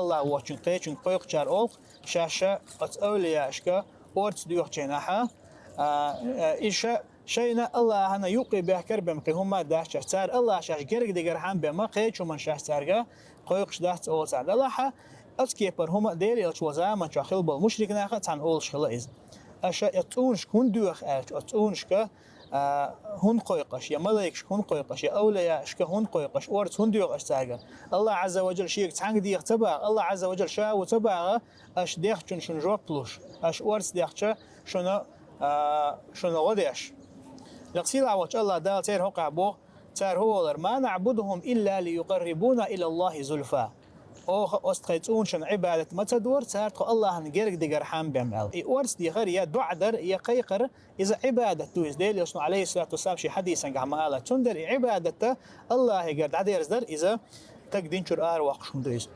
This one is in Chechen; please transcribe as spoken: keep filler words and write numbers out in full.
Аллахь воцчуьнга, кхечуьнга кхойкхучара олу, шаьш оцу эвлияашка орца доьхучу хенахь, а, а, и ша шайна Аллахьана юккъе бехкар бен кхин хӀума а дац шаьш. Цара Аллахь шаьш герга дигархьама бен ма кхечу хӀуманна шаьш цаьрга кхойкхуш дац олу цара. Делахь, оцу кепара хӀума Дела элча волу заманчохь хилла болу мушрикнаха цхьаьна олуш хилла иза. Аша оцу цӀунашка хӀунда доьху аьлча, оцу цӀунашка, а, хӀунда кхойкху аш, я малайкашка хӀунда кхойкху аш, я эвлияашка хӀунда кхойкху аш, орца хӀунда доьху аш цаьрга? Аллахь Ӏазза ва Джалла шега цхьаьнга деха ца багӀа, Аллахь Ӏазза ва Джалла ша ву ца багӀа, аш дехчун шуна жоп луш, аш орца дехча шуна, а, шуна гӀо деш. Лекха сийлахь волчу Аллахь Дала церан хӀокхахь боху, цара хӀун олура: «Ма наъбудухум илла лиюкъаррибуна илаллахи зульфа». Оха оцу тхайн цӀунашна Ӏибадат ма ца дора, цара тхо Аллахьна герга дигархьама бен аьлла. И орца дехар я доӀа дар, я кхайкхар, иза Ӏибадат ду иза. Дела элчано, алейхиссалату вассалам, шен хьадисангахь ма-аллара. Цундела и Ӏибадат Аллахьигара дӀадерзадар иза, стаг динчуьра аравоккхуш хӀума ду иза.